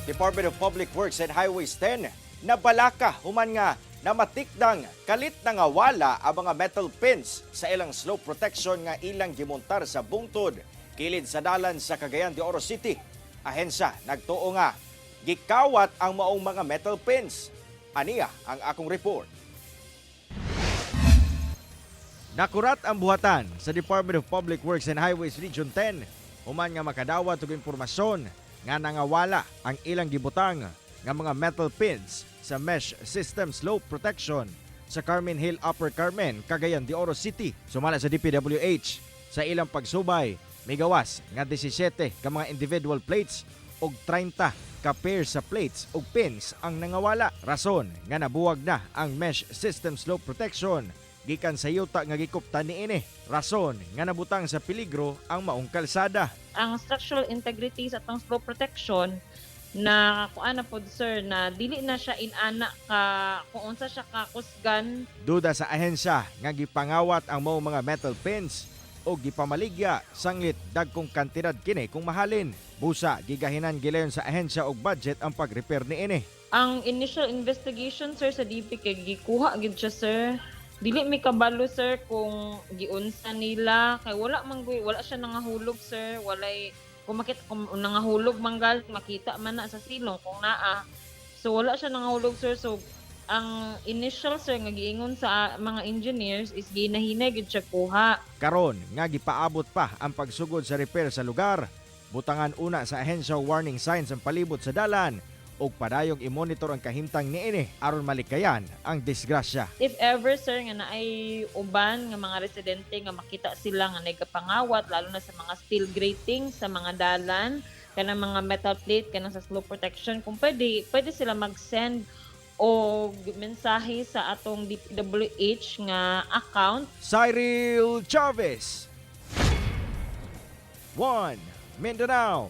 Department of Public Works and Highways 10 nabalaka human nga namatikdang kalit nangawala ang mga metal pins sa ilang slope protection nga ilang gimontar sa bungtod kilid sa dalan sa Cagayan de Oro City. Ahensya nagtuo nga gikawat ang maong mga metal pins. Aniya ang akong report. Nakurat ang buhatan sa Department of Public Works and Highways Region 10 human nga makadawat og impormasyon nga nangawala ang ilang gibutang nga mga metal pins sa mesh system slope protection sa Carmen Hill, Upper Carmen, Cagayan de Oro City. Sumala sa DPWH, sa ilang pagsubay, migawas nga 17 ka mga individual plates og 30 ka pair sa plates ug pins ang nangawala. Rason nga nabuwag na ang mesh system slope protection gikan sa yuta nga gikuptan niini. Rason nga nabutang sa peligro ang maong kalsada. Ang structural integrity sa atong slope protection na kuan na pod, sir, na dili na siya inana ka kung unsa siya ka kusgan. Duda sa ahensya nga gipangawat ang maong mga metal pins o gipamaligya sanglit dagkong kantidad kini kung mahalin. Busa gigahinan gilayon sa ahensya og budget ang pag-repair niini. Ang initial investigation, sir, sa DP kay gikuha gid siya, sir. Dili mi kabalo, sir, kung giunsa nila kay wala man guy, wala siya nangahulog, sir. Walay kung makita kung nangahulog manggal makita man na sa silong kung naa. So wala siya nangahulog, sir. So ang initial, sir, nga giingon sa mga engineers is ginahinay gid siya kuha. Karon nga gipaabot pa ang pagsugod sa repair sa lugar, butangan una sa ahensya og warning signs ang palibot sa dalan ug padayong i-monitor ang kahimtang niini aron malikayan ang disgrasya. If ever, sir, nga naay uban nga mga residente nga makita sila nga nagapangawat, lalo na sa mga steel grating sa mga dalan, kanang mga metal plate kanang sa slope protection, kung pwede, pwede sila mag-send og mensahe sa atong DPWH nga account. Cyril Chavez. 1 Mindanao.